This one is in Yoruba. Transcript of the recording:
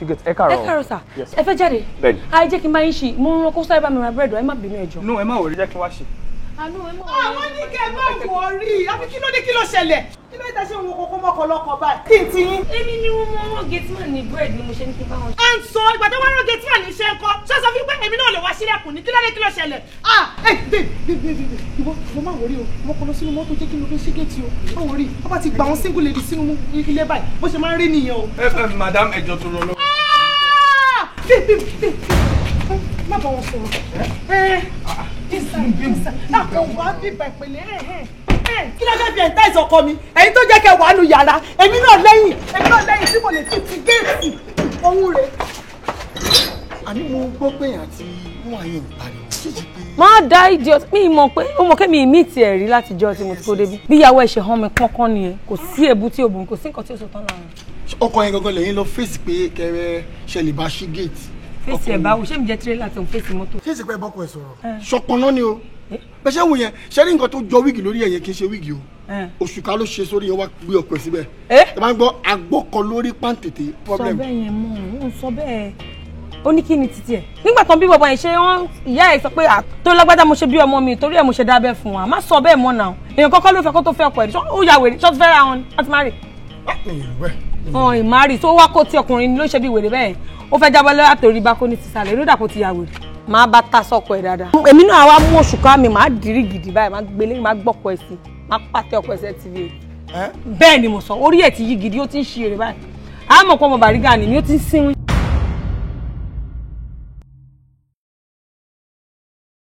Ẹ káàárọ̀. Ẹ káàárọ̀ sà. Yes. Ẹ fẹ́ jáde? Bẹ́ẹ̀ni. Ayé jẹ́ kí n bá yín ṣí, mo ń rán kó sáré bá mi ra búrẹ́dì, ẹ má bínú, ẹ jọ̀ọ́. No, ẹ má worry, jẹ́ kí n wá ṣe. Àánú ẹ má. Àwọn ní kẹ́ ẹ má worry, àbí kí ló dé, kí ló ṣẹlẹ̀? Kí ló dé ṣe ń wo kókó mọ́kọ lọ́kọ báyìí? Kí n ti yín? Èmi ni wọ́n mọ wọn gateman ní búrẹ́dì ni mo ṣe ní kí n bá wọn ṣe. À ń sọ ìgbà tó wá rán gateman ní iṣẹ́ ńkọ́, ṣé sọ fún pé èmi náà lè wá sílẹ̀kùn ní? Kí ló dé, kí ló ṣẹlẹ̀? Ah, ẹ babe, babe, babe, babe, ìwọ ìwọ má worry o, ìwọ kọ lọ sínú mọ́tò, jẹ́ kí n lọ fi ṣí géètì o. Má worry, wọ́n bá ti gba àwọn single lady sínú ilé báyìí, bó ṣe máa ń rí nìyẹn o. Ẹ ẹ madam, ẹ jọ̀ọ́ tó rọ lọ. Ah! Babe, babe, babe, má bá wọn sọ̀rọ̀. Ẹ inside, inside, àkàn wá bíbá ìpele. Ẹ ẹ kí ló fẹ́ fi ẹ̀ńtá ìsọkọ mi? Ẹ̀yin tó jẹ́ kẹ́ wàá nu yàrá, èmi náà lẹ́yìn, èmi náà lẹ́yìn tí mo lè fi ti géètì ohun rẹ̀. Àní mo gbọ́ pé àti wọn àyè ń pariwo ṣíṣe pé. Má dá idiot, mi mọ̀ pé ó mọ̀ kémi mi tiẹ̀ rí látijọ́ tí mo ti kó débi. Bí ìyàwó ẹ̀ ṣe hàn mí pọ́nkán nìyẹn, kò sí èébú tí òbí, kò sí nǹkan tí ó sọ tán láàrin. Ọkọ yẹn gangan lẹ́yìn lọ fèsì pé kẹrẹ ṣe lè bá ṣí géètì. Fèsì ẹ̀ báwo? Ṣé mi jẹ́ tírélà tó ń fèsì mọ́tò? Ṣé ìsìnkú ẹ bọ́kọ ẹ sọ̀rọ̀ ṣọpọnà ni o? Bẹ́ẹ̀ ṣe wò yẹn, ṣe rí nǹkan tó jọ wíìgì lórí ẹ̀yẹn, kì í ṣe wíìgì o. Oṣù ká ló ṣe sórí yẹn, wá gbé ọkọ ẹ síbẹ̀. Ẹ máa ń gbọ́ agbọ́kọ lórí pàǹtẹ̀tẹ̀ Sọ problem. bẹ́ẹ̀ yẹn mọ́, òun sọ bẹ́ẹ̀. Ó ní kí ni títí ẹ̀ nígbà tán bí bàbá yẹn ṣe wọ́n, ìyá ẹ̀ sọ pé à tó lágbádá mo ṣe bí ọmọ mi, torí ẹ̀ mo ṣe dábẹ́ fún wa. Má sọ bẹ́ẹ̀ mọ́ náà. Èèyàn kọ́kọ́ ló fẹ́ kó tó fẹ́ ọkọ ẹ̀, ó ya wèrè? Ṣọ́ ti fẹ́ ra wọn ni wọ́n ti má rè? Ọ̀n ìmárì tó wá kó tí ọkùnrin ló ṣe bí wèrè bẹ́ẹ̀, ó fẹ́ jábọ́ látòrí bá kó ní sísàlẹ̀ ló dà kó ti ya wèrè. Máa bá ta sọ́kọ ẹ̀ dáadáa. Èmi náà wá mú oṣù ká mi, máa dìrí gidi báyìí, máa gbélé, máa gbọ́kọ ẹ̀ sí, máa pàtẹ ọkọ ẹ̀ sẹ́ tv. Bẹ́ẹ̀ ni mo sọ, orí ẹ̀ ti yí gidi, ó ti ń ṣe eré báyìí. Àmọ́ kọ́ ọmọ Bàrígà ni ó ti ń sínwín.